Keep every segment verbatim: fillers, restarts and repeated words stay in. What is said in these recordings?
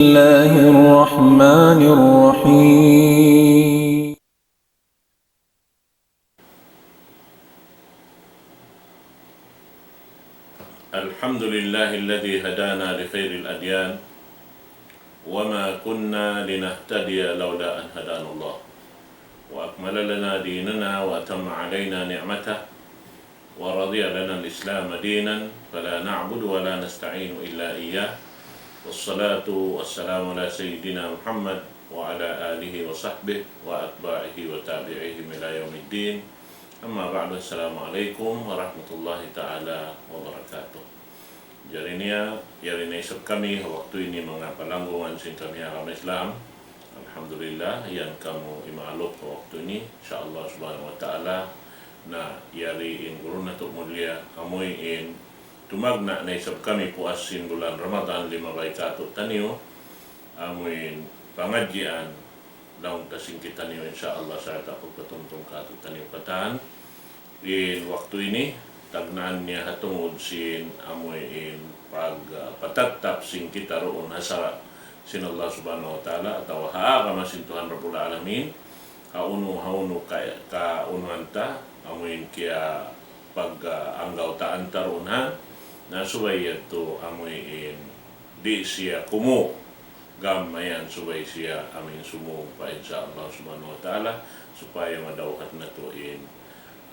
الله الرحمن الرحيم. الحمد لله الذي هدانا لخير الأديان وما كنا لنهتدي لولا أن هدانا الله وأكمل لنا ديننا وأتم علينا نعمته ورضي لنا الإسلام دينا فلا نعبد ولا نستعين إلا إياه والصلاة والسلام على سيدنا محمد وعلى آله وصحبه وأتباعه وتابعيهم إلى يوم الدين. أما بعد، السلام عليكم ورحمة الله تعالى وبركاته. Jari niya, yari na isab kami ha waktu ini manga palanggungan sin kami ha agama Islam. Alhamdulillah, yan kamu imaluk ha waktu ini. Insya Allah subhanahu wa ta'ala, na yari in guru natu' mulia, amuin tumagna' na isab kami puas sin bulan Ramadan, limabay kātu'niyu, amuin pangadjian, laung ta sin kitaniyu, insya Allah, sarta' pagpatumtum kātu'niyu katan. In waktu ini, tagnaan niya ha tungud sin amuin pag, ah, patattap sin kita duun ha sara' sin Allah subhanahu wa ta'ala, atawa ha agama sin Tuhan Rabbul Alamin, ha unu, ha unu ka, kaunuhan ta, amuin kiya pag, ah, anggawtaan ta duun ha, na subay yadtu amuin di' siya kumu, gam mayan subay siya amuin sumung pa insya Allah subhanahu wa ta'ala, supaya madawhat natu' in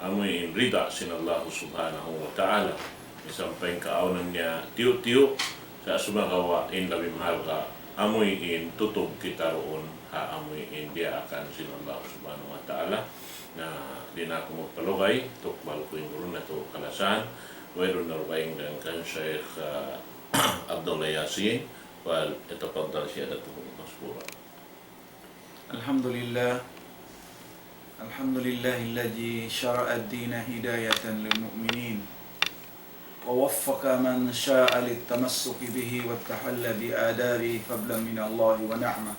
amuin rida sin Allah subhanahu wa ta'ala. Misan pa in kaawnan niya tiyu'-tiyu', sa' sumagawa' in labi mahalga', amuin tutug kita duun ha amuin diyaakan sin Allah subhanahu wa ta'ala. Na, di' na aku magpalugay, tukbal ku in guru natu' kalasahan, wayruun na dugaing dayn kan Sheikh, ah, Abdullah Yasin, فليتفضل سيادته مشكورا. الحمد لله. الحمد لله الذي شرع الدين هداية للمؤمنين، ووفق من شاء للتمسك به والتحلى بآدابه فضلا من الله ونعمة،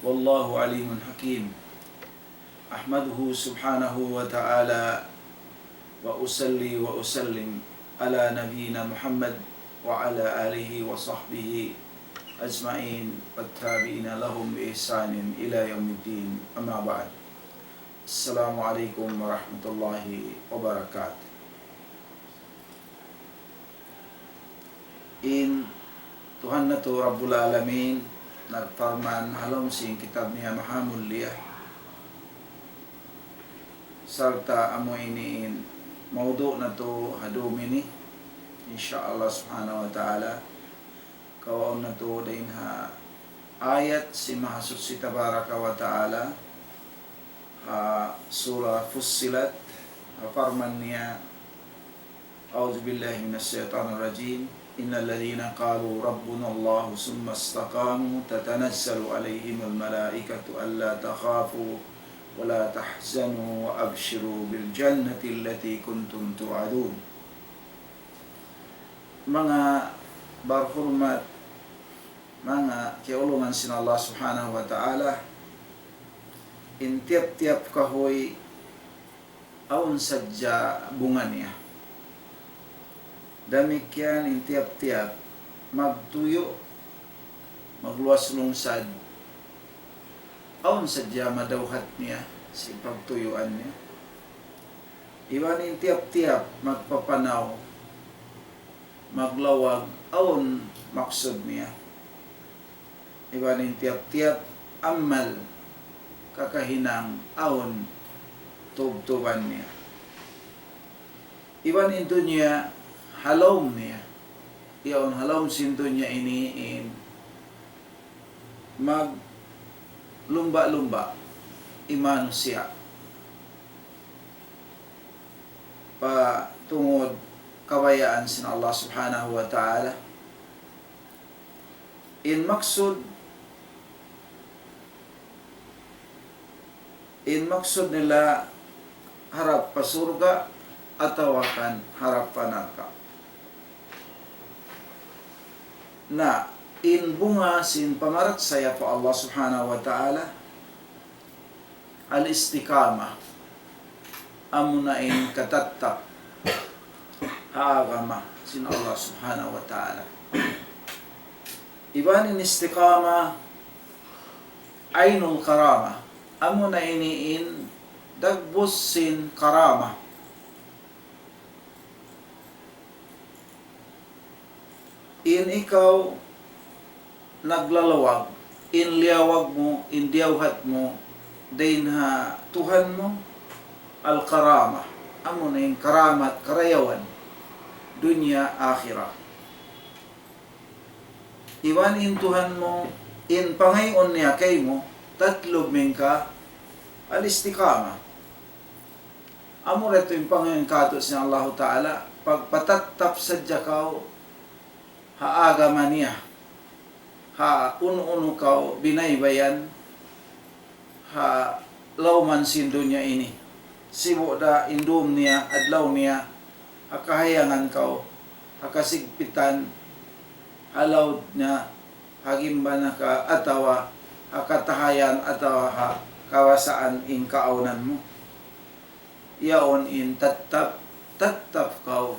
والله عليم حكيم. أحمده سبحانه وتعالى وأصلي وأسلم على نبينا محمد وعلى آله وصحبه أجمعين والتابعين لهم بإحسان إلى يوم الدين. أما بعد. السلام عليكم ورحمة الله وبركاته. In Tuhan natu' Rabbul Alamin nagparman ha lawm sin kitab niya mahamulliya, sarta' amu ini in mawdu' natu' ha dum ini, insya Allah subhanahu wa ta'ala, kawaun natu' dayn ha ayat sin Mahasuchi Tabaraka wa Ta'ala, ha Surah Fussilat, ha parman niya, أعوذ بالله من الشيطان الرجيم. إن الذين قالوا ربنا الله ثم استقاموا تتنزل عليهم الملائكة ألا تخافوا ولا تحزنوا وأبشروا بالجنة التي كنتم توعدون. Manga barhurmat, manga kiyaulungan sin Allah Subhanahu wa Ta'ala, in tiyap-tiyap kahuy awn sadja bunga niya. Damikkiyan in tiyap-tiyap magtuyu', magluwas lungsad, awn sadja madawhat niya sin pagtuyuan niya. Iban in tiyap-tiyap magpapanaw, maglawag, awn maksud niya. Iban in tiyap-tiyap amal kakahinang awn tubtuban niya. Iban in dunya ha lawm niya. Yaun ha lawm sin dunya ini in maglumba'-lumba' in manusiya' pa tungud kabayaan sin Allah Subhanahu wa Ta'ala. In maksud, in maksud nila harap pa surga' atawa kan harap pa narka'. Na, in bunga sin pamarachaya pa Allah Subhanahu wa Ta'ala, al-istiqamah, amuna in katattap ha agama sin Allah Subhanahu wa Ta'ala. Iban in istiqamah, ainul karama. Amuna ini in dagbus sin karama. In ikaw naglalawag, in liyawag mu, in diyawhat mu, dayn ha Tuhan mu, al-karama. Amuna in karamat, karayawan, dunya, akhirat. Iban in Tuhan mu, in pangayuun niya kaymu, tatlub minka al-istiqamah. Amura yadtu in pangayuun katu' sin Allahu Ta'ala, pagpatattap sadja kaw ha agama niya, ha unu-unu kaw binaybayan, ha lawm sin dunya ini. Sibu' da in dum niya, adlaw niya, ha kahayangan kaw, ha kasigpitan, ha laud niya, ha gimba na ka, atawa ha katahayan, atawa ha kawasaan in kaawnan mu. Yaun in tattap, tattap kaw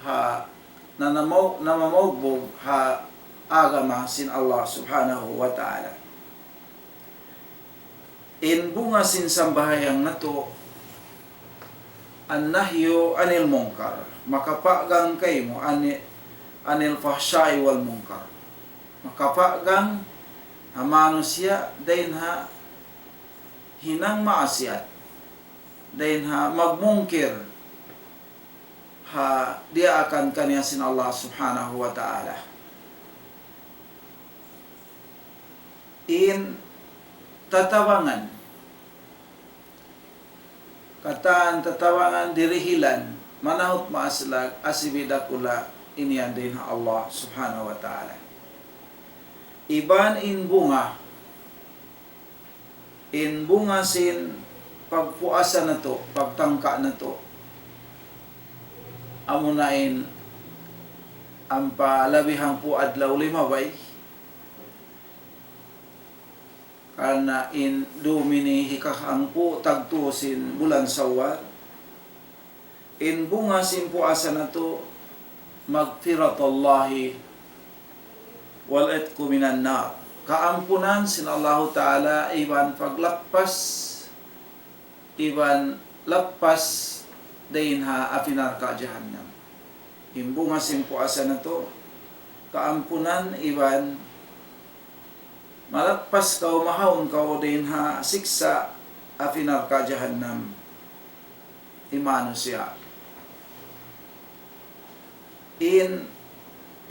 ha nanamaw-, namamawgbug ha agama sin Allah Subhanahu wa Ta'ala. In bunga sin sambahayang natu', النهي عن المنكر, makapagang kaymu ani-, عن الفحشاء والمنكر. Makapagang ha manusiya' dayn ha hinang maasiyat, dayn ha magmungkir ha diyaakan kaniya sin Allah Subhanahu wa Ta'ala. In tatabangan, katan tatabangan dirihilan, manahut maaslag, asibi dakula', in yan dayn ha Allah Subhanahu wa Ta'ala. Iban in bunga, in bunga sin pagpuasa natu', pagtangka natu'. Amuna in ampa labi hangpu' adlaw limabay. Karna' in dum ini hikahangpu' tagtu sin bulan Sawwal. In bunga sin puasa natu', مغفرة الله والعتق من النار. Kaampunan sin Allahu Ta'ala iban paglappas, iban lappas dayn ha api narka' jahannam. In bunga sin puasa natu', kaampunan iban malappas kaw, mahaun kaw dayn ha siksa' api narka' jahannam. In manusiya'. In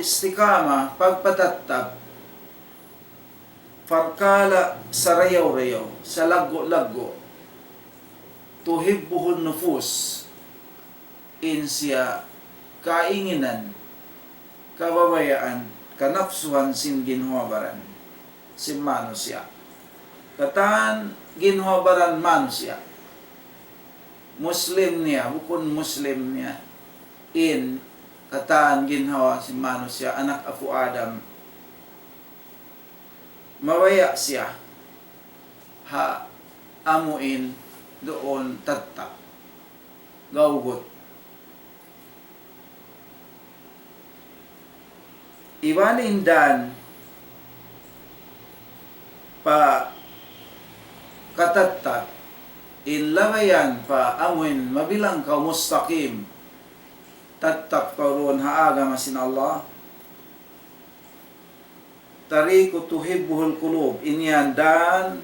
istiqamah, pagpatattap, parkala' sarayaw-rayaw, salaggu'-laggu', تحبه النفوس, in siya kainginan, kababayaan, kanapsuhan sin ginhawa-baran sin manusiya'. Katan ginhawa-baran manusiya'. Muslim niya, bukun Muslim niya. In katan ginhawa sin manusiya', anak apu' Adam. Mabaya' siya ha amuin duun tattap. Gawgut. Iban in dan pa katattap, in labayan pa amuin mabilang kaw mustaqim, tattap kaw duun ha agama sin Allah. طريق تحبه القلوب, in yan dan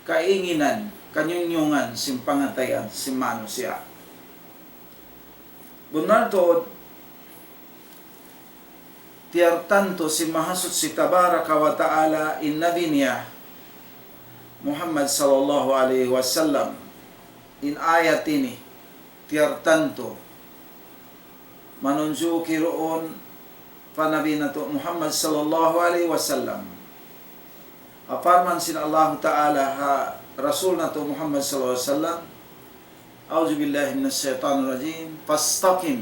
kainginan, kanyunyungan sin pangatayan sin manusiya'. Bunnal tuud, tiyartantu sin Mahasuchi Tabaraka wa Ta'ala in Nabi niya Muhammad sallallahu alayhi wasallam. In ayat ini, tiyartantu, manunjuki duun pa Nabi natu' Muhammad sallallahu alayhi wasallam. Ha parman sin Allahu Ta'ala ha Rasul natu' Muhammad sallallahu alayhi wasallam, أعوذ بالله من الشيطان الرجيم. فاستقم.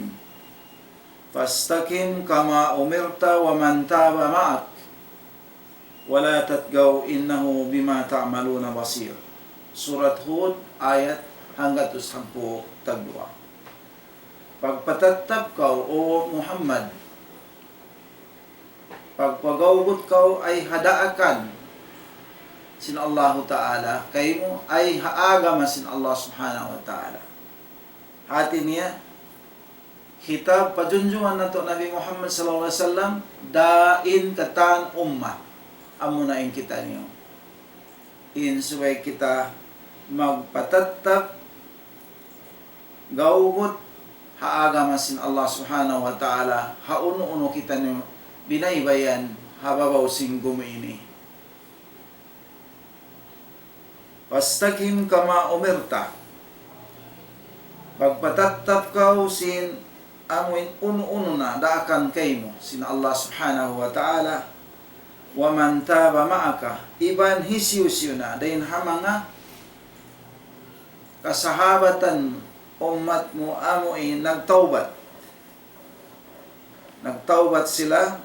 فاستقم كما أمرت ومن تاب معك ولا تطغوا إنه بما تعملون بصير. Surat Hud, ayat hanggatus hangpu' tagduwa. Pagpatattap kaw, O Muhammad, Pagpagawgut kaw ay ha daakan sin Allahu Ta'ala, kaymu ay ha agama sin Allah Subhanahu wa Ta'ala. Hati niya, kitab pajunjungan natu' Nabi Muhammad sallallahu alayhi wasallam, dayn katan ummat, amuna in kitaniyu. In subay kita magpatattap gawgut ha agama sin Allah Subhanahu wa Ta'ala, ha unu-unu kitaniyu binaybayan ha babaw sin gumi ini. فاستقم كما أمرت. Pagpatattap kaw sin amuin unu-unu na daakan kaymu sin Allah Subhanahu wa Ta'ala. ومن تاب معك, iban hisiyu-siyu na dayn ha manga kasahabatan ummat mu amuin nagtawbat. Nagtawbat sila,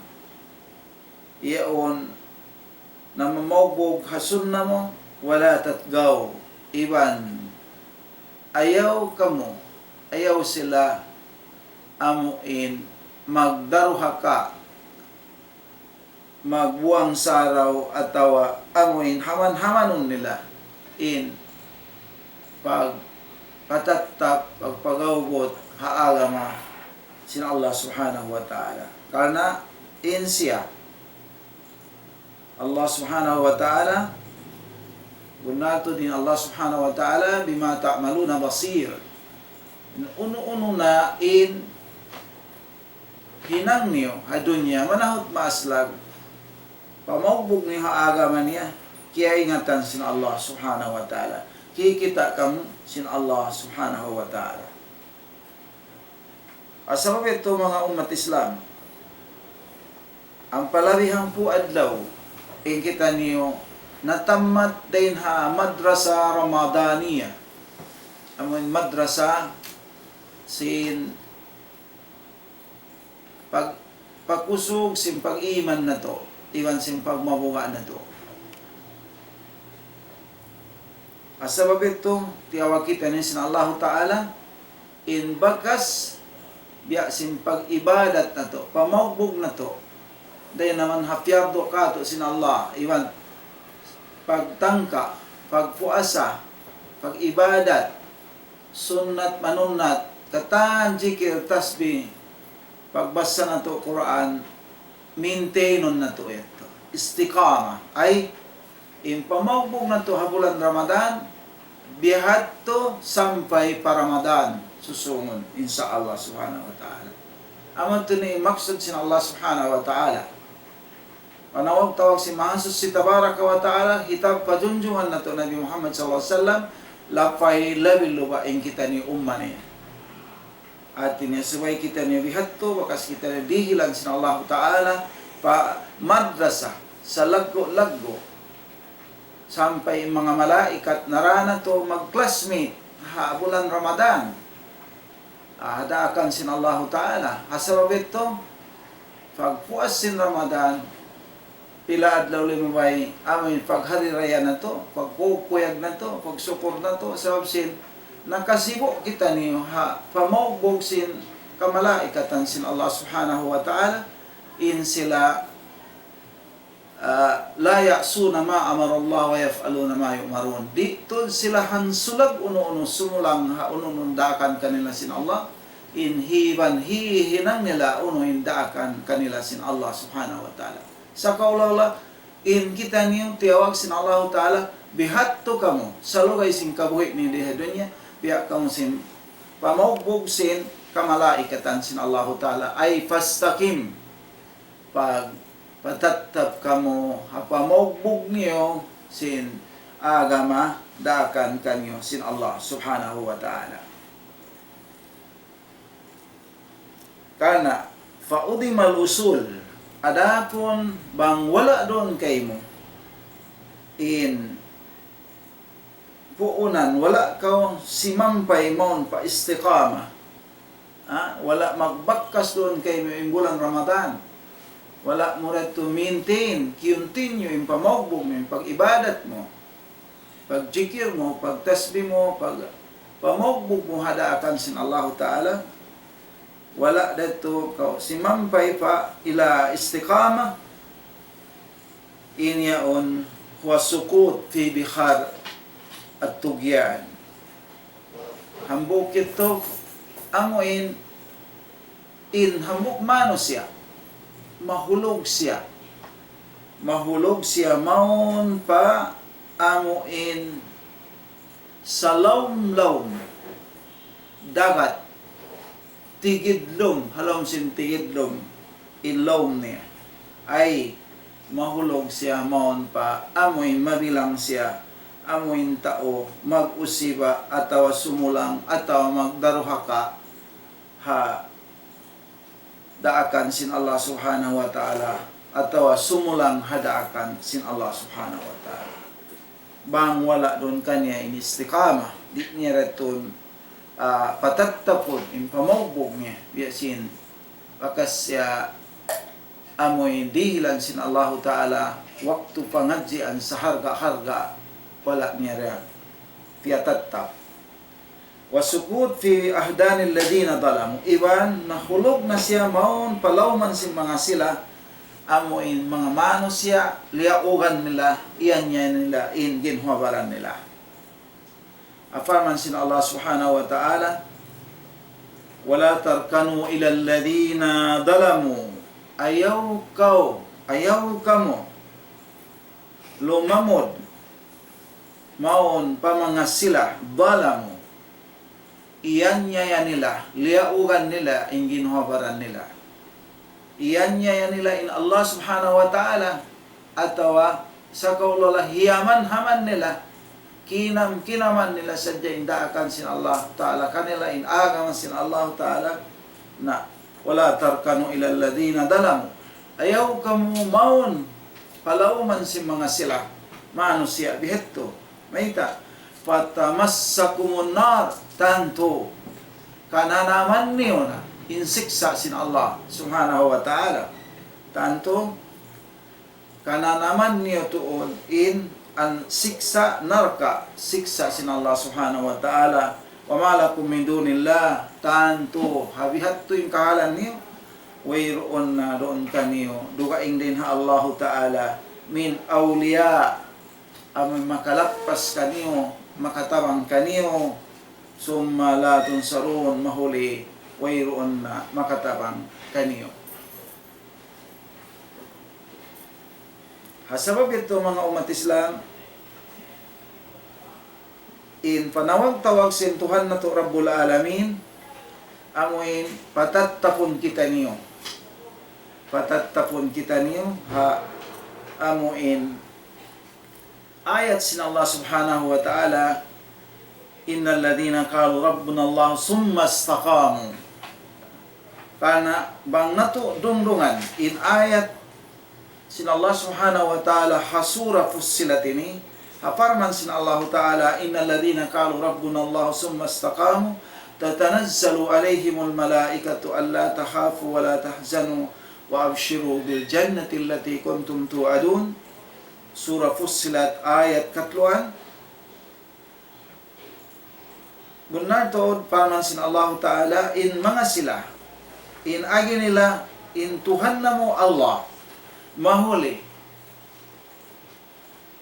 yaun namamawgbug ha sunna mu, ولا تطغوا, iban ayaw kamu, ayaw sila amuin magdaruhaka, magbuwang saraw atawa amuin haman-hamanun nila in pagpatattap, pagpagawgut ha agama sin Allah Subhanahu wa Ta'ala. Karna' in siya, Allah Subhanahu wa Ta'ala, bunnal tuud in Allah Subhanahu wa Ta'ala, بما تعملون بصير. In unu-unu na in hinang niyu ha dunya, manahut maaslag, pamawgbug niyu ha agama niya, kiyaingatan sin Allah Subhanahu wa Ta'ala. Kikita' kamu sin Allah Subhanahu wa Ta'ala. Sabab yadtu manga ummat Islam, ampa labi hangpu' adlaw, in kitaniyu natammat dayn ha madrasa Ramadaniya. Amun madrasa sin pag-, pagkusug sin pag-iman natu', iban sin pagmabuga' natu'. Sabab yadtu, tiyawag kitaniyu sin Allahu Ta'ala, in bakas biya' sin pag-ibadat natu', pamawgbug natu', dayn naman ha piyardu kātu' sin Allah, iban pagtangka, pagpuasa, pag-ibadat, sunnat manunnat, katan jikir, tasbih, pagbasa natu' Qur'an, maintainun natu' yadtu. Istiqamah, ay in pamawgbug natu' ha bulan Ramadan, bihadtu sampay pa Ramadan susungun, insya Allah Subhanahu wa Ta'ala. Amu yadtu in maksud sin Allah Subhanahu wa Ta'ala. Panawag-tawag sin Mahasuchi Tabaraka wa Ta'ala, kitab pajunjungan natu' Nabi Muhammad sallallahu alayhi wasallam, lapay labi luba in kitaniyu ummat niya. Hati niya subay kitaniyu bihadtu, bakas kitaniyu dihilan sin Allahu Ta'ala pa madrasa salaggu'-laggu'. Sampay manga malaikat nara natu' mag-classmate ha bulan Ramadan. Ah, daakan sin Allahu Ta'ala. Sabab yadtu, pagpuas sin Ramadan, pila adlaw limabay, amuin paghari raya natu', pagkukuyag natu', pagsukur natu', sabab sin nakasibu' kitaniyu ha pamawgbug sin kamalaikatan sin Allah Subhanahu wa Ta'ala, in sila, ah, لا يعصون ما أمر الله ويفعلون ما يؤمرون. Di' tuud sila hansulag unu-unu, sumulang ha unu-unu daakan kanila sin Allah, in iban hihinang nila unu in daakan kanila sin Allah Subhanahu wa Ta'ala. Sa' kaula-ula, in kitaniyu tiyawag sin Allahu Ta'ala, bihadtu kamu, salugay sin kabuhi' niyu di ha dunya, biya' kamu sin pamawgbug sin kamalaikatan sin Allahu Ta'ala, ay فاستقم, pagpatattap kamu ha pamawgbug niyu sin agama daakan kaniyu sin Allah Subhanahu wa Ta'ala. Karna' فعدم الوصول, adapun bang wala' duun kaymu in puunan, wala' kaw simampay mawn pa istiqamah. Ha? Wala' magbakas duun kaymu in bulan Ramadan. Wala' mu da tuud maintain, continue in pamawgbug mu, in pag-ibadat mu, pagjikir mu, pagtasbih mu, pag-, pamawgbug mu ha daakan sin Allahu Ta'ala. Wala' da tuud kaw simampay pa ila istiqamah, In yaun, هو السقوط في بحار الطغيان. Hambuuk yadtu, amu in, in hambuuk manusiya', mahulug siya. Mahulug siya mawn pa amu in salawm-lawm dagat, tigidlum, ha lawm sin tigidlum, in lawm niya. Ay, mahulug siya mawn pa, amu in mabilang siya, amu in tau mag-usiba, atawa sumulang, atawa magdaruhaka, ha daakan sin Allah Subhanahu wa Ta'ala, atawa sumulang ha daakan sin Allah Subhanahu wa Ta'ala. Bang wala' duun kaniya in istiqamah, di' niya da tuud, ah, patattapun in pamaugbug niya, biya' sin bakas siya amuin dihilan sin Allahu Ta'ala, waktu pangadjian saharga-harga, wala' niya da piyatattap. والسقوط في أحضان الذين ظلموا. Iban nahulug na siya mawn pa lawman sin manga sila, amu in manga manusiya', liyaugan nila, iyan niya nila in ginhawa-baran nila. Parman sin Allah Subhanahu wa Ta'ala, ولا تركنوا إلى الذين ظلموا. Ayaw kaw, ayaw kamu lumamud mawn pa manga sila, ظلموا. Iyan niya nila, liyaugan nila in ginhawa-baran nila. Iyan niya nila in Allah Subhanahu wa Ta'ala, atawa sakaulala hiyaman-haman nila, kinam-kinaman nila sadja in daakan sin Allah Ta'ala kanila, in agama sin Allah Ta'ala. Na, ولا تركنوا إلى الذين ظلموا. Ayaw kamu mawn pa lawman sin manga sila, manusiya' biya' hādtu. Mayta'? فتمسكم النار. Tantu kananaman niyu na in siksa' sin Allah Subhanahu wa Ta'ala. Tantu kananaman niyu tuud in an siksa' narka', siksa' sin Allah Subhanahu wa Ta'ala. وما لكم من دون الله. Tantu ha biya' hādtu in kahalan niyu, wayruun na duun kaniyu, dugaing dayn ha Allahu Ta'ala, من أولياء, amu in makalappas kaniyu, makatabang kaniyu, ثم لا تنصرون, mahuli wayruun na makatabang kaniyu. Ha sabab yadtu, manga ummat Islam, in panawag-tawag sin Tuhan natu' Rabbul Alamin, amu in patattapun kitaniyu. Patattapun kitaniyu, ha, amu in ayat sin Allah Subhanahu wa Ta'ala, إن الذين قالوا ربنا الله ثم استقاموا. Karna' bang natu' dungdungan in ayat sin Allah Subhanahu wa Ta'ala ha Surah Fussilat ini, ha parman sin Allahu Ta'ala, إن الذين قالوا ربنا الله ثم استقاموا تتنزل عليهم الملائكة ألا تخافوا ولا تحزنوا وأبشروا بالجنة التي كنتم توعدون. Surah Fussilat, ayat katluan. Bunnal tuud parman sin Allahu Ta'ala, in manga sila, in agi nila, in Tuhan namu' Allah, mahuli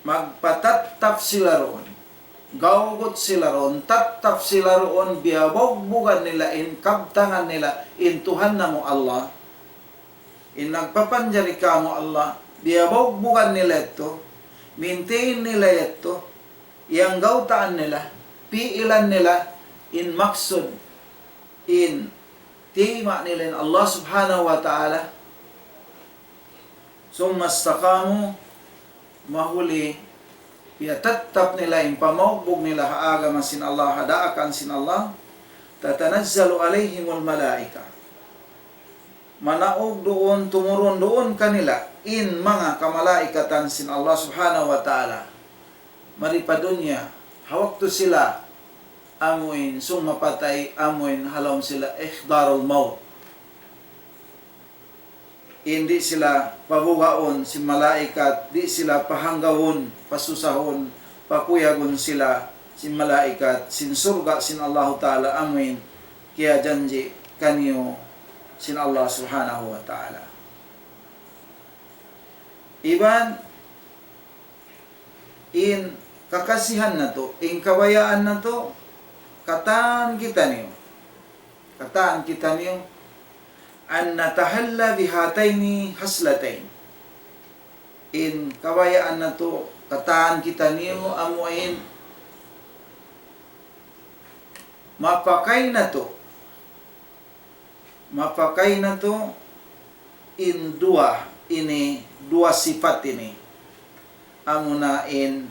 magpatattap sila duun, gawgut sila duun, tattap sila duun, biyabugbugan nila in kabtangan nila, in Tuhan namu' Allah, in nagpapanjari kāmu' Allah, biyabugbugan nila yadtu, maintain nila yadtu, iyanggautaan nila, piilan nila, in maksud, in tiyayma' nila in Allah Subhanahu wa Ta'ala, ثم استقاموا, mahuli piyatattap nila in pamaugbug nila ha agama sin Allah, ha daakan sin Allah, تتنزل عليهم الملائكة. Manaug duun, tumurun duun kanila in manga kamalaikatan sin Allah Subhanahu wa Ta'ala. Mari pa dunya, ha waktu sila amuin sumapatay, amuin ha lawm sila إحضار الموت. In di' sila pabugaun sin malaikat, di' sila pahanggawun, pasusahun, pakuyagun sila sin malaikat, sin surga' sin Allahu Ta'ala amuin kiyajanji' kaniyu sin Allah Subhanahu wa Ta'ala. Iban In kakasihan natu', in kabayaan natu', katan kitaniyu. Katan kitaniyu, أن نتحلى بهاتين الخصلتين. In kabayaan natu', katan kitaniyu, amu in mapakay natu', mapakay natu' in duwa ini, duwa sipat ini. Amuna in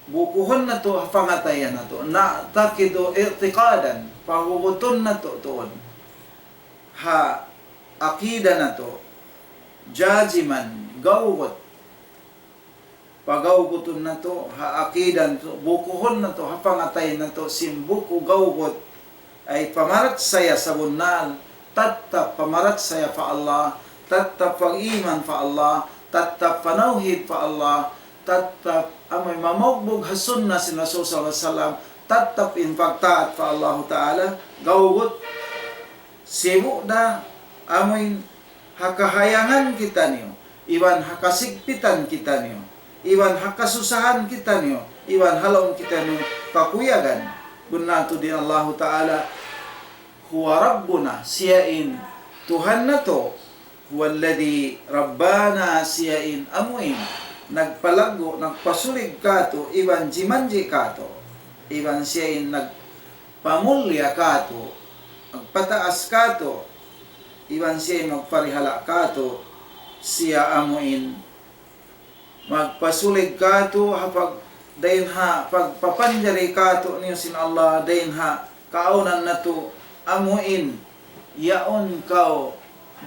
bukuhun natu' ha pangatayan natu'. نعتقد اعتقادا, pagugutun natu' tuud ha akida natu'. جازما, gawgut. Pagawgutun natu', ha akida natu', bukuhun natu', ha pangatayan natu', sin buku gawgut, ay pamarachaya sabunnal, tattap pamarachaya pa Allah, tattap pag-iman pa Allah, tattap panawhid pa Allah, tattap amuin mamugbug ha sunna sin Rasul sallallahu alayhi wasallam, tattap in pagtaat pa Allahu Ta'ala, gawgut, sibu' da, amuin ha kahayangan kitaniyu, iban ha kasigpitan kitaniyu, iban ha kasusahan kitaniyu, iban ha lawm kitaniyu kakuyagan. Bunnal tuud in Allahu Ta'ala, هو ربنا, siya in Tuhan natu', هو الذي ربانا, siya in amuin nagpalaggu', nagpasulig kātu', iban jimanji' kātu', iban siya in nag- pamulliya kātu', magpataas kātu', iban siya in magparihala' kātu', siya amuin magpasulig kātu', ha pag-, dayn ha pagpapanjari kātu'niyu sin Allah, dayn ha kaawnan natu', amuin yaun kaw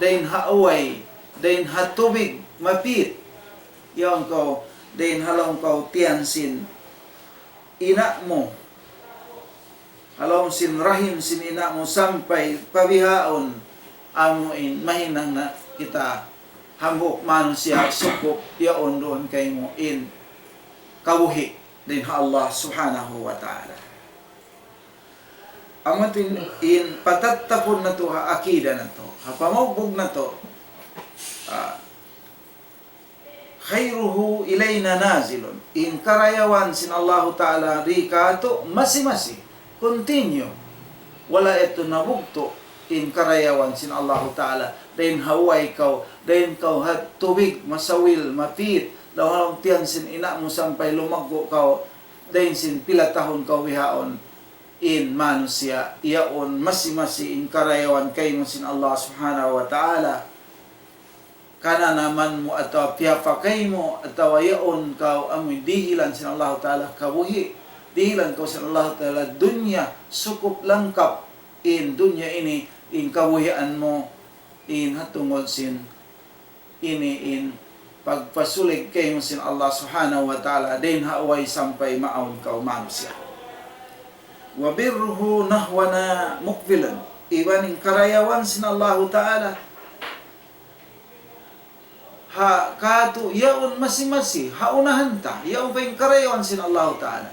dayn ha uway, dayn ha tubig mapit, yaun kaw dayn ha lawm kaw tiyan sin ina' mu, ha lawm sin rahim sin ina' mu sampay pa bihaun, amuin mahinang na kita hambuuk manusiya' sukup yaun duun kaymu in kabuhi' dayn ha Allah Subhanahu wa Ta'ala. Amu yadtu in, in patattapun natu' ha akida natu', ha pamaugbug natu', ah, خيره إلينا نازل. In karayawan sin Allahu Ta'ala di kātu' masi-masi, continue. Wala' yadtu nabugtu' in karayawan sin Allahu Ta'ala. Dayn ha uway kaw, dayn kaw ha tubig, masawil, mapit, dayn ha lawm tiyan sin ina' mu sampay lumaggu' kaw, dayn sin pila tahun kaw bihaun. In manusiya', yaun masi-masi in karayawan kaymu sin Allah Subhanahu wa Ta'ala. Kananaman mu atawa piyapakay mu atawa yaun kaw amu dihilan sin Allahu Ta'ala kabuhi', dihilan kaw sin Allahu Ta'ala dunya, sukup langkap in dunya ini, in kabuhian mu, in ha tungud sin ini in pagpasulig kaymu sin Allah Subhanahu wa Ta'ala, dayn ha uway sampay maawn kaw manusiya'. وبره نحونا مقبل. Iban in karayawan sin Allahu Ta'ala ha kātu' yaun masi-masi, ha unahan ta, yaun pa in karayawan sin Allahu Ta'ala.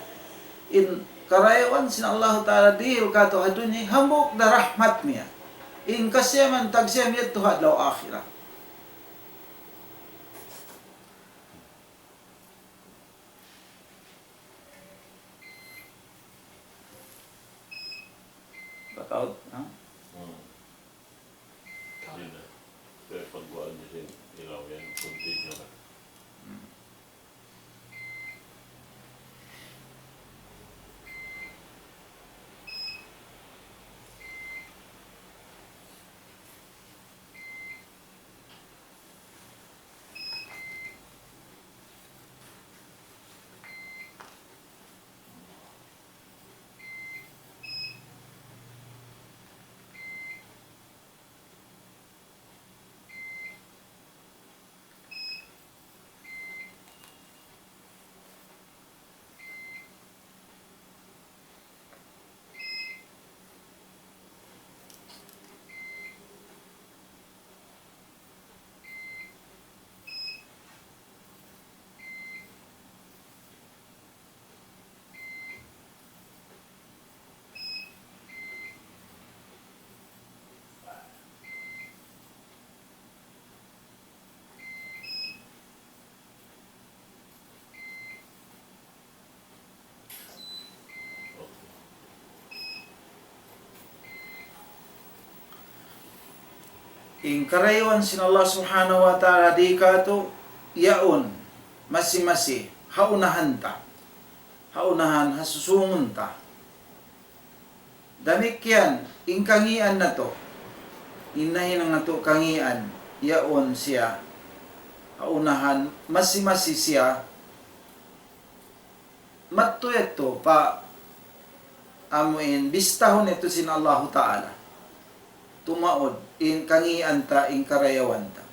In karayawan sin Allahu Ta'ala dihil kātu' ha dunya, hambuuk da rahmat niya. In kasiyaman, tagsiyam yadtu ha adlaw akhirat. Blackout, ha? Hmm. Yun na. Pero pag kuhaan niya sin ilaw yan, continue na. Hmm. In karayawan sin Allah Subhanahu wa Ta'ala di katu' yaun masi-masi ha unahan ta, ha unahan ha susungun ta. Damikkiyan in kangīan natu', in nahinang natu' kangīan, yaun siya ha unahan masi-masi siya. Mattu yadtu pa amu in bistahun yadtu sin Allahu Ta'ala. Tumaud in kangīan ta, in karayawan ta.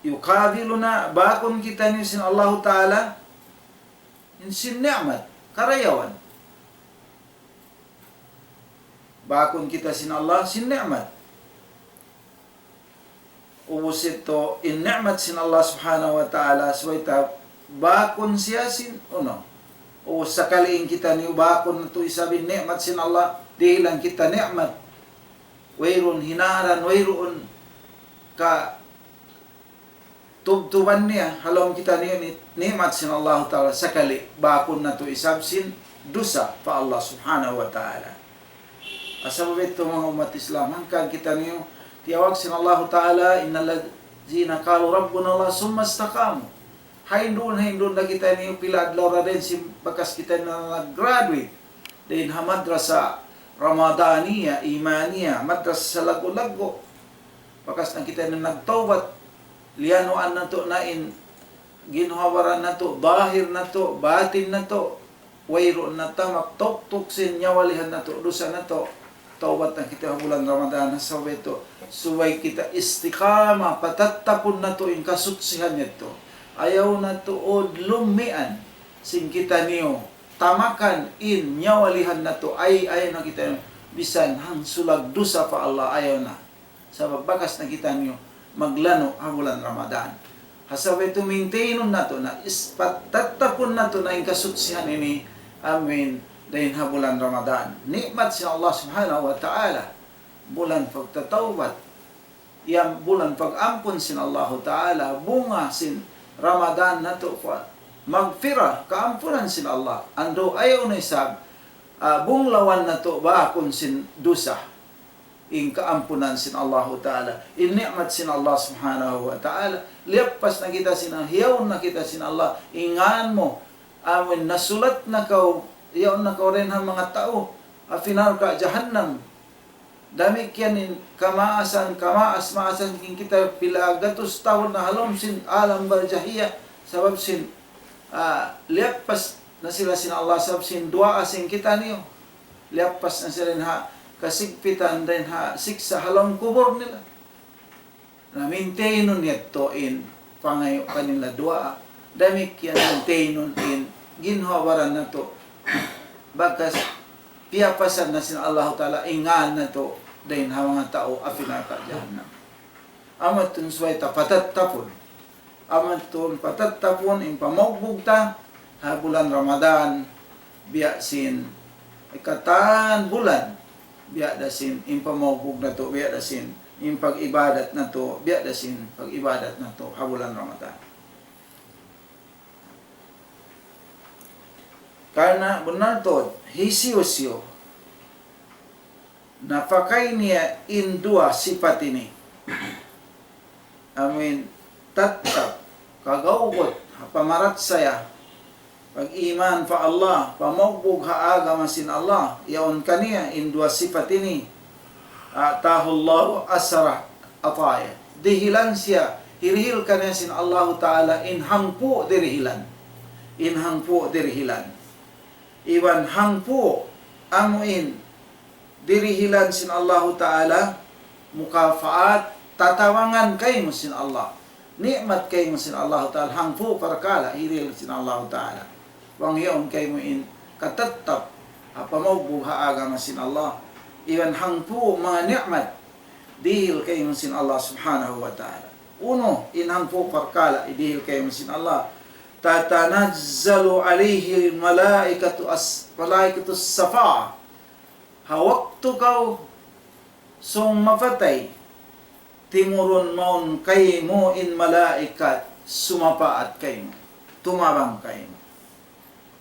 Yukabiluna, bakun kitaniyu sin Allahu Ta'ala, in sin ni'mat, karayawan. Bakun kita sin Allah sin ni'mat. Ubus yadtu in ni'mat sin Allah Subhanahu wa Ta'ala, subay ta bakun siya sin unu. Ubus sakali in kitaniyu bakun natu' isab in ni'mat sin Allah, dihilan kita ni'mat. Wayruun hinaran, wayruun ka tubtuban niya, ha lawm kitaniyu ni-, ni'mat sin Allahu Ta'ala, sakali bakun natu' isab sin dusa pa Allah Subhanahu wa Ta'ala. Sabab yadtu manga ummat Islam, hangkan kitaniyu tiyawag sin Allahu Ta'ala, إن الذين قالوا ربنا الله ثم استقاموا. Hain duun, hain duun na kitaniyu pila adlaw ra dayn sin bakas kitaniyu nag-graduate dayn ha madrasa Ramadaniya, Imaniya, madrasa salaggu'-laggu'. Bakas na kitaniyu nagtawbat, liyanuan natu' na in ginhawa-baran natu', zahir natu', batin natu', wayruun na tamak tuktuk sin nyawalihan natu', dusa natu'. Tawbat na kita ha bulan Ramadan, ha sabab yadtu, subay kita istiqamah, patattapun natu' in kasutsihan yadtu. Ayaw natu' lummian sin kitaniyu tamakan in nyawalihan natu', ay, ayaw na kita misan hangsulag dusa pa Allah, ayaw na. Sabab bakas na kitaniyu maglanu' ha bulan Ramadan. Ha sabab yadtu maintainun natu' na, is-, patattapun natu' na in kasutsihan ini, amuin, dayn ha bulan Ramadan. Ni'mat sin Allah Subhanahu wa Ta'ala, bulan pagtatawbat, yan bulan pag-ampun sin Allahu Ta'ala, bunga sin Ramadan natu' pa maghfirah, kaampunan sin Allah. Andu' ayaw na isab, ah, bunglawan natu' bakun sin dusa. In kaampunan sin Allahu Ta'ala, in ni'mat sin Allah Subhanahu wa Ta'ala, liyappas na kita sin, hiyaun na kita sin Allah, in ngan mu, amuin nasulat na kaw, hiyaun na kaw dayn ha manga tau api narka' jahannam. Damikkiyan in kamaasan, kamaas-maasan sin kita pila gatus tahun na ha lawm sin alam barzahiyah, sabab sin, ah, liyappas na sila sin Allah, sabab sin duwaa sin kitaniyu. Liyappas na sila dayn ha kasigpitan, dayn ha siksa' ha lawm kubul nila. Na maintainun yadtu in pangayu' kanila duwaa. Damikkiyan maintainun in ginhawa-baran natu'. Bakas piyapasan na sin Allahu Ta'ala in ngan natu' dayn ha manga tau api narka' jahannam. Amu yadtu in subay ta patattapun. Amu yadtu in patattapun in pamaugbug ta ha bulan Ramadan, biya' sin katan bulan, biya' da sin in pamaugbug natu', biya' da sin in pag-ibadat natu', biya' da sin pag-ibadat natu' ha bulan Ramadan. Karna' bunnal tuud, hisiyu-siyu napakay niya in duwa sipat ini. Amuin tattap, kagawgut, ha pamarachaya, pag-iman pa Allah, pamaugbug ha agama sin Allah, yaun kaniya in duwa sipat ini. أعطاه الله عشر عطايا. Dihilan siya, hirihil kaniya sin Allahu Ta'ala in hangpu' dirihilan. In hangpu' dirihilan. Iban hangpu' amuin dirihilan sin Allahu Ta'ala, mukafaat, tatabangan kaymu sin Allah. Ni'mat kaymu sin Allahu Ta'ala, hangpu' parkala' hirihil sin Allahu Ta'ala. Bang yaun kaymu in katattap, ha pamaugbug ha agama sin Allah. Iban hangpu' manga ni'mat, dihil kaymu sin Allah Subhanahu wa Ta'ala. Unu, in hangpu' parkala', idihil kaymu sin Allah. تتنزل عليه الملائكة الس-، ملائكة الشفاعة. Ha waktu kaw sung mapatay, timurun mawn kaymu in malaikat sumapaat kaymu, tumabang kaymu.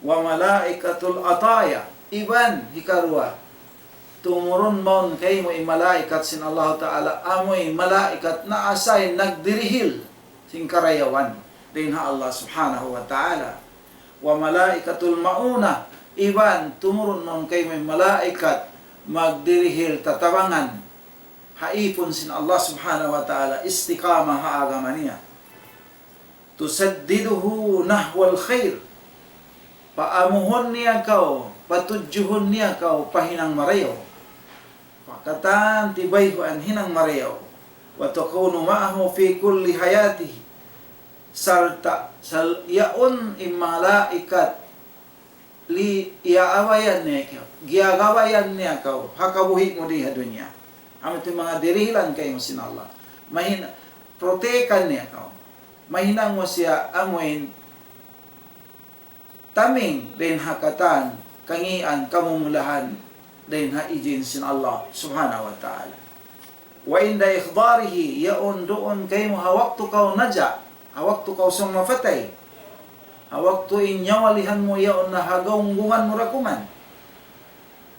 وملائكة العطايا, iban hikaruwa, Tumurun mawn kaymu in malaikat sin Allah Ta'ala, amuin malaikat na assign nagdirihil sin karayawan dayn ha Allah Subhanahu wa Ta'ala. Wa malaikatul mauna, iban tumurun mawn kaymu in malaikat magdirihil tatabangan ha ipun sin Allah Subhanahu wa Ta'ala, istiqamah ha agama niya. تسدده نحو الخير. Paamuhun niya kaw, patudjuhun niya kaw pa hinang marayaw. Pa katan tibayhuan hinang marayaw. وتكون معه في كل حياته. Sarta' sal-, yaun in malaikat li-, iyaabayan niya kaw, giyagabayan niya kaw ha kabuhi' mu di ha dunya. Amu in manga dirihilan kaymu sin Allah. Mahina-, protekan niya kaw. Mahinang mu siya amuin taming dayn ha katan, kangīan, kamumulahan, dayn ha ijin sin Allah Subhanahu wa Ta'ala. وعند إحضاره, yaun duun kaymu ha waktu kaw naja', ha waktu kaw sung mapatay, ha waktu in nyawa lihan mu yaun na ha gawnggungan mu rakuman.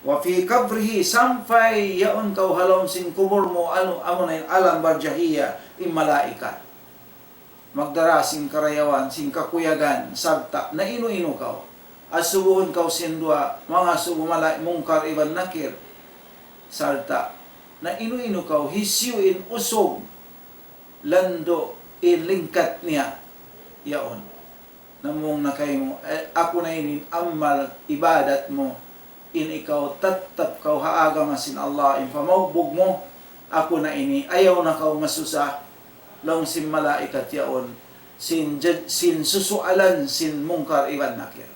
وفي قبره, sampay yaun kaw ha lawm sin kubul mu, anu, amuna in alam barzakhiyah, in malaikat magdara sin karayawan, sin kakuyagan, sarta' nainu-inu kaw. Asubuhun kaw sin duwa, manga asubu malai-, Munkar iban Nakir. Sarta' nainu-inu kaw, hisiyu in usug, landu' in lingkat niya, yaun. Namung na kaymu, eh, aku na ini in amal ibadat mu, in ikaw tattap kaw ha agama sin Allah, in pamaugbug mu, aku na ini, ayaw na kaw masusa, laung sin malaikat yaun, sin jaj-, sin susualan sin Munkar iban Nakir.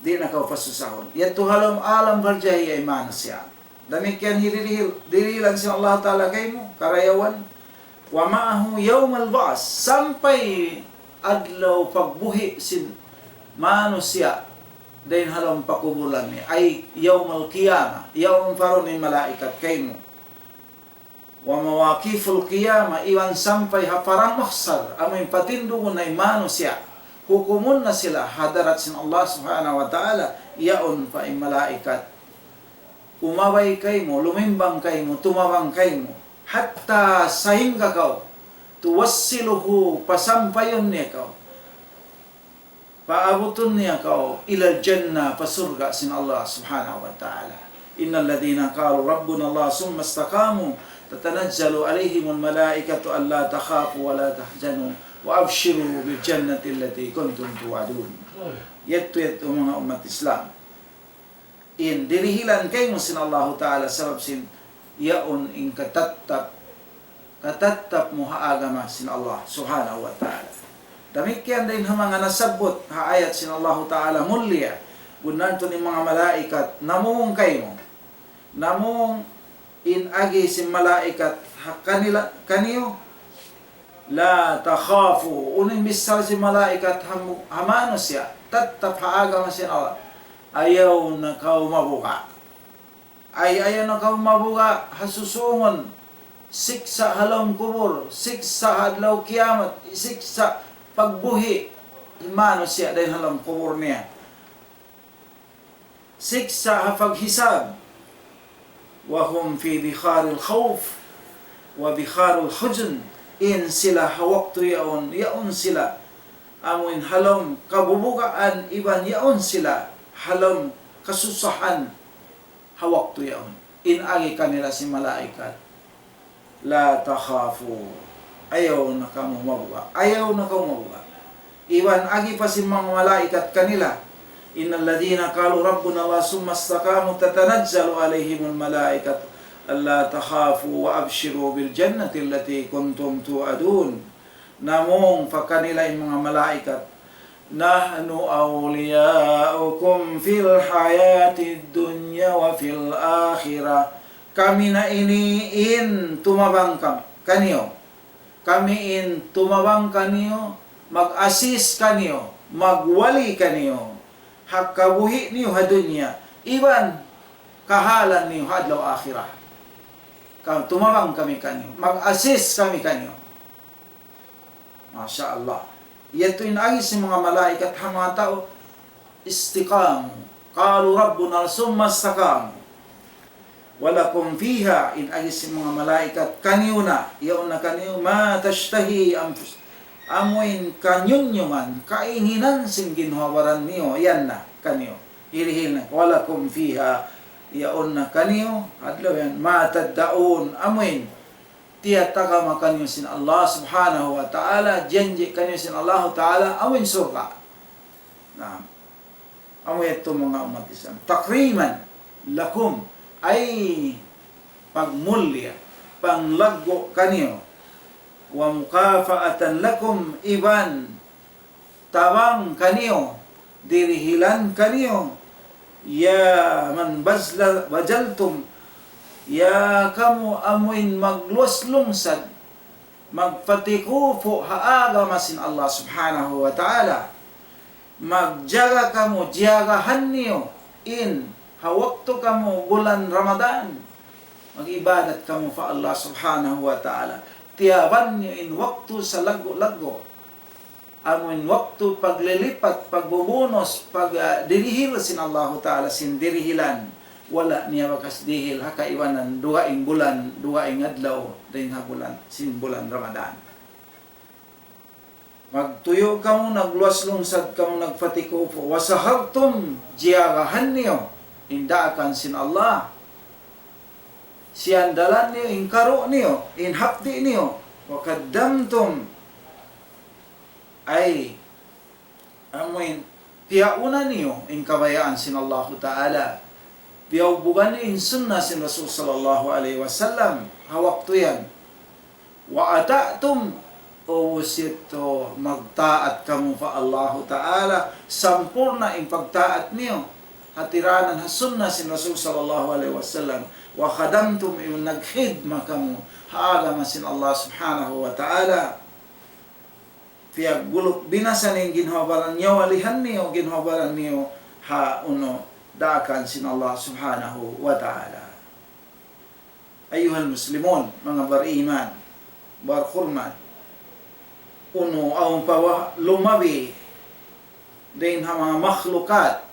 Di' na kaw pasusahun. Yadtu ha lawm alam barzakhiyah in manusiya'. Damikkiyan hirihil, dirihilan sin Allah Ta'ala kaymu, karayawan. ومعه يوم البعث, sampay adlaw pagbuhi' sin manusiya' dayn ha lawm pakubulan niya, ay يوم القيامة, yaun parun in malaikat kaymu. ومواقف القيامة, iban sampay ha padang mahsar, amu in patindugun na in manusiya', hukumun na sila ha hadarat sin Allah Subhanahu wa Ta'ala, yaun pa in malaikat. Umabay kaymu, lumimbang kaymu, tumabang kaymu, hatta sahingga kaw, tuwassiluhu, pasampayun niya kaw, paabutun niya kaw, ilal jannah, pa surga' sin Allah Subhanahu wa Ta'ala. إن الذين قالوا ربنا الله ثم استقاموا تتنزل عليهم الملائكة ألا تخافوا ولا تحزنوا وأبشروا بالجنة التي كنتم توعدون. Yadtu, yadtu manga ummat Islam. In dirihilan kaymu sin Allahu Ta'ala sabab sin yaun in katattap, katattap mu ha agama sin Allah Subhanahu wa Ta'ala. Damikkiyan dayn ha manga nasabbut ha ayat sin Allahu Ta'ala mulia, bunnal tuud in manga malaikat namung kaymu. Namung in agi sin malaikat ha kanila, kaniyu, لا تخافوا. Unu in bichara sin malaikat ha mu-, ha manusiya', tattap ha agama sin Allah. Ayaw na kaw mabuga'. Ay, ayaw na kaw mabuga' ha susūngun. Siksa' ha lawm kubul, siksa' ha adlaw kiyamat, siksa' pagbuhi' manusiya' dayn ha lawm kubul niya. Siksa' ha paghisab. وهم في بحار الخوف وبحار الحزن. In sila ha waktu yaun, yaun sila amuin ha lawm kabubugaan, iban yaun sila ha lawm kasusahan ha waktu yaun. In agi kanila sin malaikat, لا تخافوا. Ayaw na kamu mabuga'. Ayaw na kamu mabuga'. Iban agi pa sin manga malaikat kanila, إن الذين قالوا ربنا الله ثم استقاموا تتنزل عليهم الملائكة ألا تخافوا وأبشروا بالجنة التي كنتم توعدون. Namung pa kanila in manga malaikat, نحن أولياؤكم في الحياة الدنيا وفي الآخرة. Kami na ini in tumabang kam-, kaniyu. Kami in tumabang kaniyu, mag-assist kaniyu, magwali kaniyu. Ha kabuhi' niyu ha dunya, iban kahalan niyu ha adlaw akhirat. Ka-, tumabang kami kaniyu, mag-assist kami kaniyu. Masha Allah. Yadtu in agi sin manga malaikat ha manga tau istiqamu. قالوا ربنا ثم استقاموا. ولكم فيها, in agi sin manga malaikat, kaniyu na, yaun na kaniyu, ما تشتهي أنفس, amuin kanyunyungan, kainginan sin ginhawa-baran niyu, yan na, kaniyu. Hirihil na, ولكم فيها, yaun na kaniyu, adlaw yan, ما تدعون, amuin tiyatagama kaniyu sin Allah Subhanahu wa Ta'ala, janji' kaniyu sin Allah Ta'ala, amuin surga'. Naam. Amu yadtu manga ummat Islam. تكريما لكم, ay pagmulya, panglaggu' kaniyu. ومكافأة لكم, iban tabang kaniyu, dirihilan kaniyu. يا من بذل-, بذلتم, ya kamu amuin magluwas lungsad, magpatikupu' ha agama sin Allah Subhanahu wa Ta'ala. Magjaga kamu, jiyagahan niyu in ha waktu kamu bulan Ramadan. Mag-ibadat kamu pa Allah Subhanahu wa Ta'ala. Tiyaban niyu in waktu salaggu'-laggu'. Amu in waktu paglilipat, pagbubunus, pag, ah, dirihil sin Allahu Ta'ala sin dirihilan. Wala' niya bakas dihil ha kaibanan dugaing bulan, dugaing adlaw, dayn ha bulan, sin bulan Ramadan. Magtuyu' kamu, nagluwas lungsad kamu, nagpatikupu'. وسهرتم, jiyagahan niyu in daakan sin Allah. Siyandalan niyu in karu' niyu, in hapdi' niyu. وقدمتم, ay, amuin piyauna niyu in kabayaan sin Allahu Ta'ala. Piyaubugan niyu in sunnah sin Rasul sallallahu alayhi wasallam ha waktu yan. وأطعتم, ubus yadtu magtaat kamu pa Allahu Ta'ala, sampurna' in pagtaat niyu. Hatiranan ha sunnah sin Rasul sallallahu alayhi wasallam. وخدمتم, in nagkhidma kamu ha agama sin Allah Subhanahu wa Ta'ala. Piyagbuluk binasa niyu in ginhawa-baran niyu, walihan niyu, ginhawa-baran niyu, ha unu, daakan sin Allah Subhanahu wa Ta'ala. أيها المسلمون, manga bariman, barhurmat, unu, awn pa ba lumabi dayn ha manga makhlukat,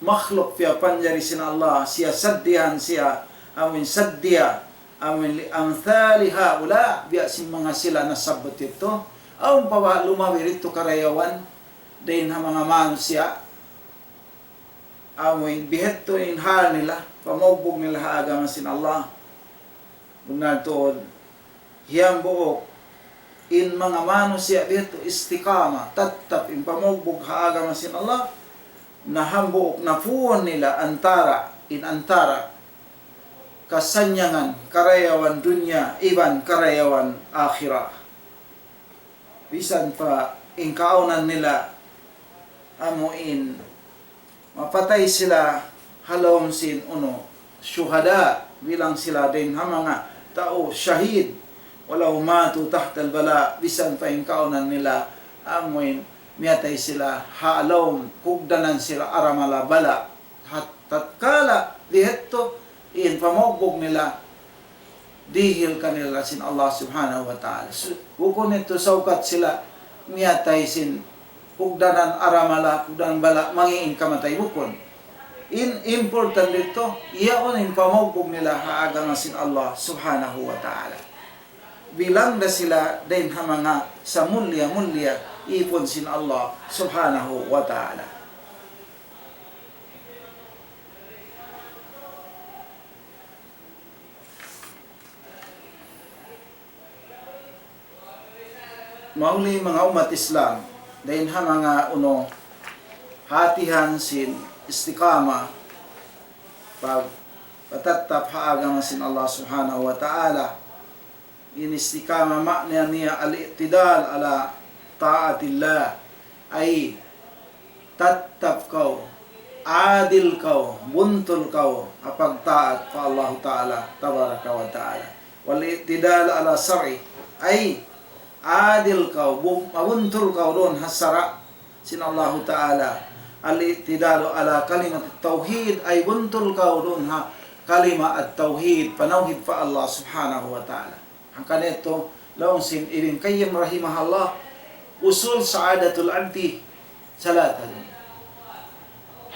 makhluk piyapanjari sin Allah, siya saddihan siya, amuin saddiya, amuin لأمثال هؤلاء, biya' sin manga sila nasabbut yadtu, awn pa ba lumabi yadtu karayawan, dayn ha manga manusiya', amuin bihadtu in hal nila, pamaugbug nila ha agama sin Allah. Bunnal tuud, hambuuk in manga manusiya' bihadtu istiqamah, tattap in pamaugbug ha agama sin Allah, na hambuuk napuun nila antara', in antara' kasannyangan, karayawan dunya, iban karayawan akhirat. Bisan pa in kaawnan nila amuin mapatay sila ha lawm sin unu, shuhada, bilang sila dayn ha manga tau shahid. ولو ماتوا تحت البلاء, bisan pa in kaawnan nila amuin miyatay sila ha lawm, kugdanan sila aramala bala'. Hat-, tatkala bihadtu in pamaugbug nila, dihil kanila sin Allah Subhanahu wa Ta'ala. Su-, bukun yadtu saukat sila miyatay sin kugdanan aramala, kugdanan bala', mangi' in kamatay, bukun. In important didtu, yaun in pamaugbug nila ha agama sin Allah Subhanahu wa Ta'ala. Bilang da sila dayn ha manga samulliya-mulliya īpun sin Allah Subhanahu wa Ta'ala. Mahuli manga ummat Islam, dayn ha manga unu hātihan sin istiqamah, pag-, pagtattap ha agama sin Allah Subhanahu wa Ta'ala. In istiqamah ma'na niya الاعتدال على طاعة الله, ay tattap kaw, adil kaw, buntul kaw ha pagtaat pa Allahu Ta'ala Tabaraka wa Ta'ala. والاعتدال على شرعه, ay adil kaw, bu-, mabuntul kaw duun ha sara' sin Allahu Ta'ala. الاعتدال على كلمة التوحيد, ay buntul kaw duun ha kalima at-tawhid, panawhid pa Allah Subhanahu wa Ta'ala. Hangkan yadtu, laung sin Ibn Qayyim rahimahullah, أصول سعادة العبد ثلاثة.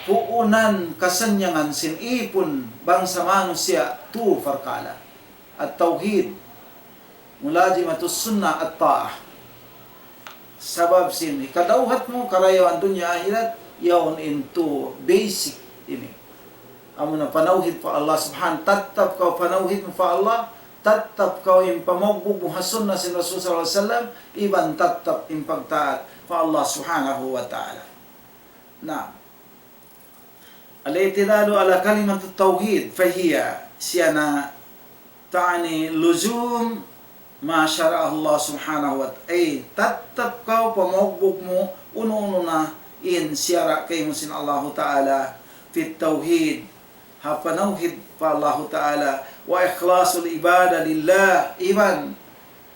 puunan kasannyangan sin ipun bangsa manusiya' tu parkala'. At-tawhid, mulazimatus sunnah at-ta'ah. Sabab sin hikadawhat mu karayawan dunya ahirat, yaun in tu basic ini. Amuna panawhid pa Allah Subhanahu, tattap kaw panawhid mu pa Allah, tattap kaw in pamugbug mu ha sunnah sin Rasul sallallahu alayhi wasallam, iban tattap in pagtaat pa Allah Subhanahu wa Ta'ala. Na, الاعتداد على كلمة التوحيد فهي, siya na, تعني لزوم ما شرعه الله سبحانه وتعالى. Ay, tattap kaw pamugbug mu unu-unu na in siyara' kaymu sin Allahu Ta'ala, في التوحيد, ha panawhid pa Allahu Ta'ala, وإخلاص العبادة لله, iban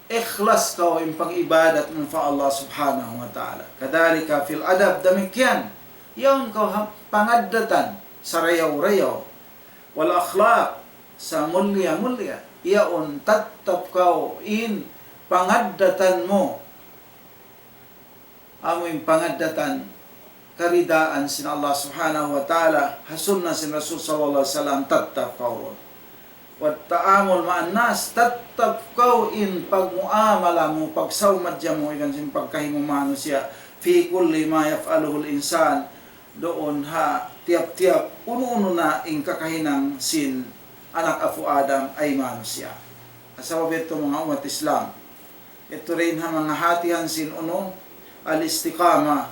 ikhlas kaw in pag-ibadat mu pa Allah Subhanahu wa Ta'ala. كذلك في الأدب, damikkiyan. Yaun kaw ha pangaddatan, sarayaw-rayaw. والأخلاق, samulliya-mulliya. Yaun tattap kaw in pangaddatan mu. Amu in pangaddatan karidaan sin Allah Subhanahu wa Ta'ala, ha sunnah sin Rasul sallallahu alayhi wasallam, tattap kaw duun. والتعامل مع الناس, tattap kaw in pagmuamala mu, pagsawmadja mu, iban sin pagkahi mu manusiya', في كل ما يفعله الإنسان, duun ha tiyap-tiyap unu-unu na in kakahinang sin anak apu' Adam ay manusiya'. Sabab yadtu manga ummat Islam, yadtu dayn ha manga hatihan sin unu, al-istiqamah,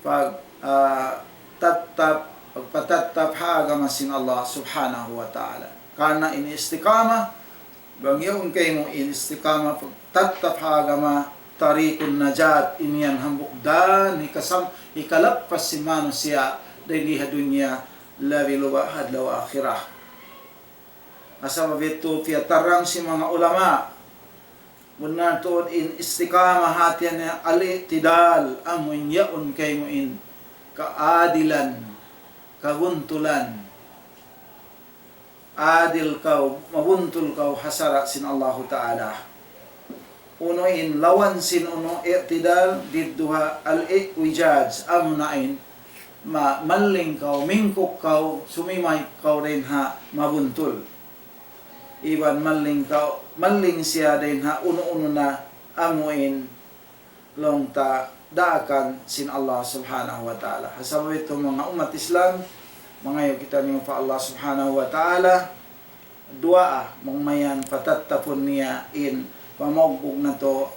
pag, ah, tattap, pagpatattap ha agama sin Allah Subhanahu wa Ta'ala. Karna' in istiqamah, bang yaun kaymu in istiqamah, pagtattap ha agama, طريق النجاة, in yan hambuuk dan hikasam-, hikalappas sin manusiya' dayn di ha dunya, labi luba' ha adlaw akhirat. Sabab yadtu piyatarang sin manga ulama, bunnal tuud in istiqamah hatihan niya al-i'tidal, amu in yaun kaymu in kaadilan, kabuntulan. Adil kaw, mabuntul kaw ha sara' sin Allahu Ta'ala. Unu in lawan sin unu, i'tidal, ضدها al-i'wijaj, amuna in ma-, malling kaw, mingkuk kaw, sumimay kaw dayn ha mabuntul. Iban malling kaw, malling siya dayn ha unu-unu na amu in laung ta daakan sin Allah Subhanahu wa Ta'ala. Ha sabab yadtu manga ummat Islam, mangayu' kitaniyu pa Allah Subhanahu wa Ta'ala, duwaa, bang mayan patattapun niya in pamaugbug natu',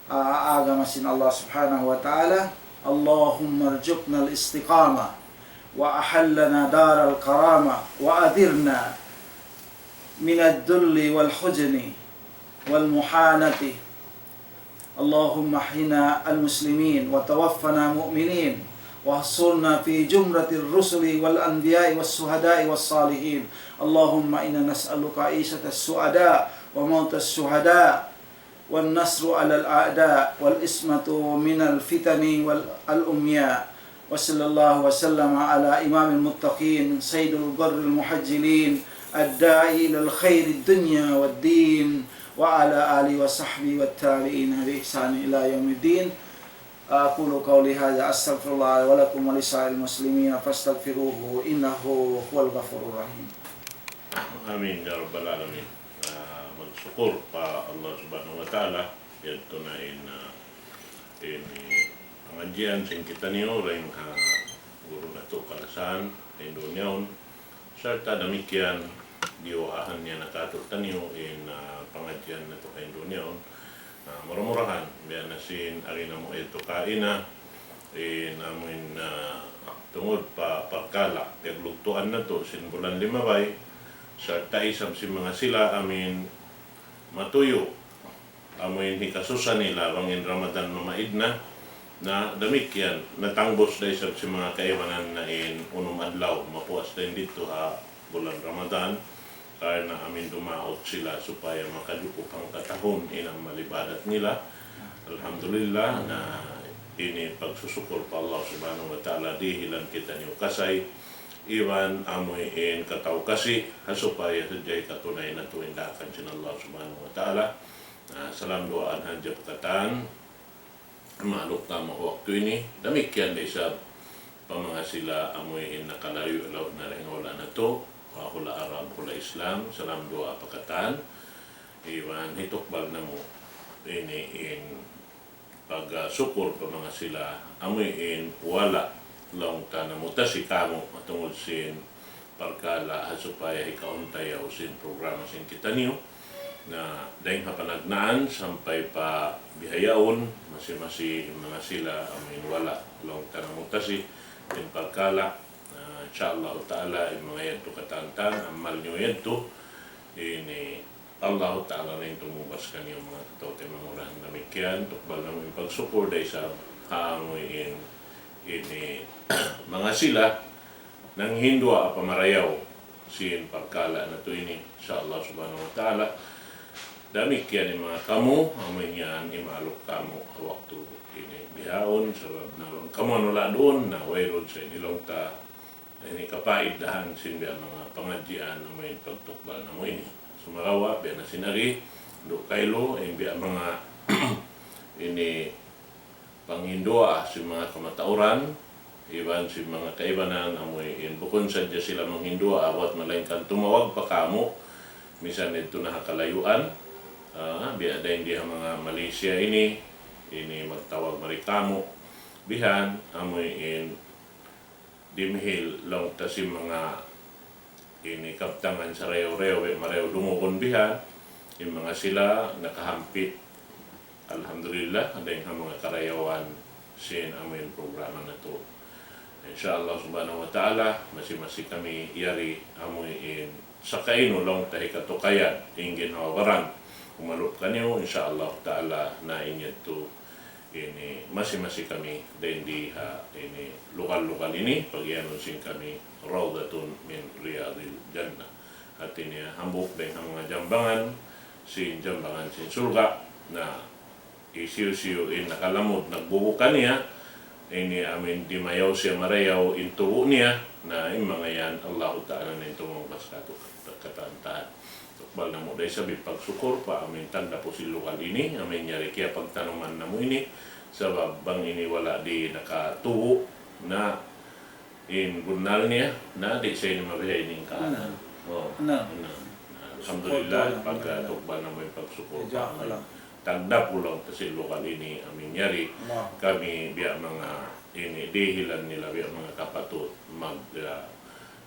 ah, agama sin Allah Subhanahu wa Ta'ala. اللهم ارزقنا الاستقامة وأحلنا دار الكرامة وأجرنا من الذل والحزن والمهانة. اللهم أحينا المسلمين وتوفنا مؤمنين واحشرنا في زمرة الرسل والأنبياء والشهداء والصالحين. اللهم إنا نسألك عيشة السعداء وموت الشهداء والنصر على الأعداء والعصمة من الفتن والأمياء. وصلى الله وسلم على إمام المتقين سيد الغر المحجلين الداعي إلى الخير الدنيا والدين وعلى آله وصحبه والتابعين بإحسان إلى يوم الدين. أقول قولي هذا، أستغفر الله ولكم ولسائر المسلمين فاستغفروه إنه هو الغفور الرحيم. Amin ya rabbal alamin. Ah, magsukul pa Allah Subhanahu wa Ta'ala, yadtu na in, ah, in pangadjian sin kitaniyu dayn ha guru natu' kalasahan, in duun yaun. Sarta' damikkiyan, diyuwaahan niya na kātu'niyu in, ah, pangadjian natu' in duun yaun. Na, mura-murahan, biya' na sin ari namu' yadtu kaina, in amuin, ah, tungud pa parkala', piyaglugtuan natu' sin bulan limabay, sarta' isab sin manga sila amuin matuyu', amuin hikasusa nila bang in Ramadan mamaid na, na damikkiyan, natangbus da isab sin manga kaibanan na in unum adlaw, mapuas da in didtu ha bulan Ramadan, karna' amuin dumaug sila supaya makajukup hangka tahun in amal ibadat nila. Alhamdulillah, na ini pagsusukul pa Allah Subhanahu wa Ta'ala, dihilan kitaniyu kasay, iban amuin kataw kasi, ha supaya sadja hikatunay natu' in daakan sin Allah Subhanahu wa Ta'ala. Na, salam duwaan hadja pa katan, maluk ta ma waktu ini, damikkiyan da isab pa manga sila amuin nakalayu' laung na dayn ha hula' natu', ha hula' Arab, hula' Islam, salam duwaa pa katan, iban hitukbal namu' ini in pagsukur pa manga sila amuin wala' laung ta namutasi kamu' tungud sin parkala' ha supaya hikaun ta yaun sin programa sin kitaniyu. Na dayn ha panagnaan sampay pa bihaun, masi-masi in manga sila amuin wala' laung ta namutasi sin parkala'. Na, insya Allah Ta'ala, in manga yadtu katantan, amal niyu yadtu, ini Allahu Ta'ala na in tumubas kaniyu manga tau taymanghud. Damikkiyan, tukbal namu' in pagsukur da isab ha amuin ini manga sila nanghinduwaa pa marayaw sin parkala' natu' ini, insya Allah Subhanahu wa Ta'ala. Damikkiyan in manga kamu, amuin yan imaluk kamu ha waktu ini bihaun, sabab na kamu anu la duun, na wayruun sa ini laung ta ini kapaidahan sin biya' manga pangadjian amuin pagtukbal namu' ini. Sumagawa', biya' na sin agi, du kailu, in biya' manga ini panghinduwaa sin manga kamatauran, iban sin manga kaibanan, amuin bukun sadja sila manghinduwaa, buat malaingkan tumawag pa kamu', misan yadtu na ha kalayuan, ah, biya' da in di ha manga Malaysia ini, ini magtawag mari kamu', bihan, amuin dimihil laung ta sin manga ini kabtangan sarayaw-rayaw, biya' marayaw dungugun bihan, in manga sila nakahampit. Alhamdulillah, dayn ha manga karayawan sin amuin programa natu'. Insya Allah Subhanahu wa Ta'ala, masi-masi kami yari amuin sakainu laung ta hikatukayan, in ginhawa-baran. Umalup kaniyu, insya Allah Ta'ala, na in yadtu ini masi-masi kami dayn di ha ini lugal-lugal ini, pagiyanun sin kami Rawdatun min Riyadil Jannah. Hati niya hambuuk dayn ha manga jambangan sin jambangan sin surga'. Na hisiyu-siyu in nakalamud, nagbubuka niya, ini amuin dimayaw siya marayaw in tubu' niya, na in manga yan Allahu Ta'ala na in tumubas kātu' katantan. Tukbal namu' da isab in pagsukur pa amuin tagdapu sin lugal ini, amuin yari kiyapagtanuman namu' ini, sabab bang ini wala' di nakatubu', na in bunnal niya, na di' sa ini mabihay in kahālan. Na. Oh. Na. Na. Alhamdulillah, pagka tukbal namu' in pagsukur pa amuin tagdapu laung ta sin lugal ini, amuin yari kami biya' manga ini dihilan nila biya' manga kapatut mag, ah,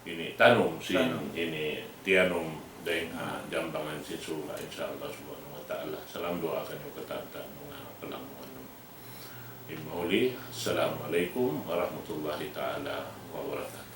ini tanum sin ini tiyanum dayn ha jambangan sin surga', insya Allah Subhanahu wa Ta'ala. Salam duwaa kaniyu katantan manga palanggungan. In mahuli, Assalamu alaykum warahmatullahi ta'ala wabarakatuh.